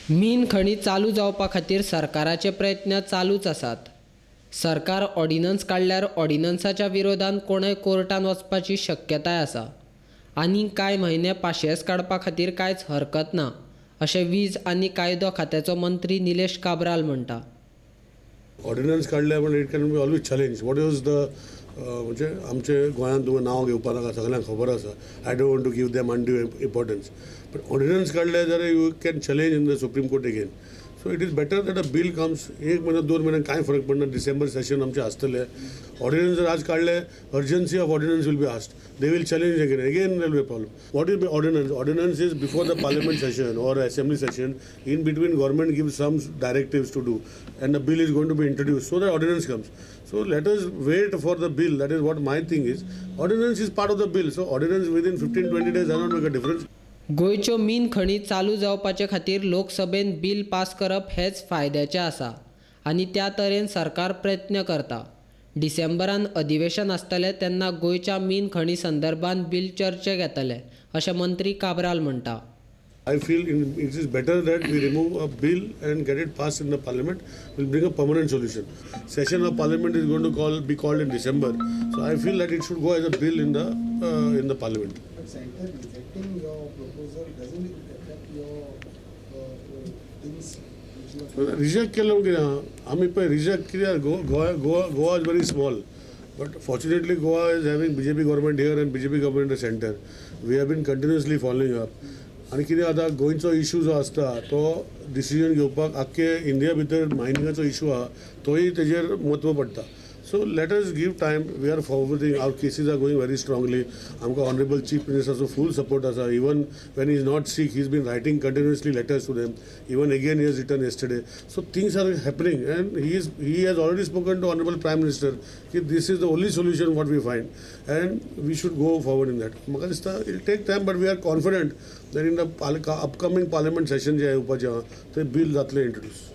मीन खणी चालू जावपा खातीर सरकाराचे प्रयत्न चालूच आसात. सरकार ऑर्डिनन्स काडल्यार ऑर्डिनन्साच्या विरोधान कोणय कोर्टान वचपाची शक्यताय आसा. आनी कांय म्हयने पाशियेस काडपा खातीर कांयच हरकत ना अशें वीज आनी कायदो खात्याचो मंत्री निलेश काब्राल म्हणटा. ऑर्डिनन्स काडल्या पण it can be always challenge. What is the म्हणजे आमचे गोंयांत तुमकां नांव घेवपा नाका, सगळ्यांक खबर आसा. I don't want to give them undue importance, but ordinance काडले जाल्यार you can challenge in the Supreme Court again. So it is better that a bill comes. एक म्हयनो 2 म्हयन्यान कांय फरक पडना. डिसेंबर सेशन आमचें आसतलें. ऑर्डिनन्स जर आज काडले, urgency of ordinance will be asked, they will challenge again, again there will be problem. What is ordinance? Ordinance is before the parliament session or assembly session, in between government give some directives to do and the bill is going to be introduce, so the ordinance comes. So let us wait for the bill, that is what my thing is. Ordinance is part of the bill, so ordinance within 15-20 days does not make a difference. गोंयच्यो मीन खणी चालू जावपाचे खातीर लोकसभेन bill pass करप हेंच फायद्याचें आसा आनी त्या तरेन सरकार प्रयत्न करता. डिसेंबरान अधिवेशन आसतलें तेन्ना गोंयच्या मीन खणी संदर्भात बील चर्चेक येतलें अशें मंत्री काब्राल म्हणटा. I feel it is better that we remove a bill and get it passed in the parliament. Will bring a permanent solution. Session of parliament is going to be called in December, so I feel that it should go as a bill in the parliament. But center rejecting your proposal, doesn't it affect your things? Reject केलं कितें आमी पळय reject कित्याक Goa is very small, but fortunately Goa is having BJP government here and BJP government in the centre. We have been continuously following up. आनी कितें जाता, गोंयचो issue जो आसता तो डिसिजन घेवपाक आख्खे इंडिया भितर मायनिंगाचो इशू आहा तोय तेजेर म्हत्व पडटा. So let us give time. We are forwarding, our cases are going very strongly. आमकां ऑनरेबल चीफ मिनिस्टराचो फूल सपोर्ट आसा. Even when is not sick, he is been writing continuously letters to them. Even again he has written yesterday. So things are happening and he has already spoken to honourable prime minister की this is the only solution what we find and we should go forward in that. म्हाका दिसता it take time, but we are confident that in the upcoming parliament session जे येवपाचें आहा थंय bill जातलें introduce.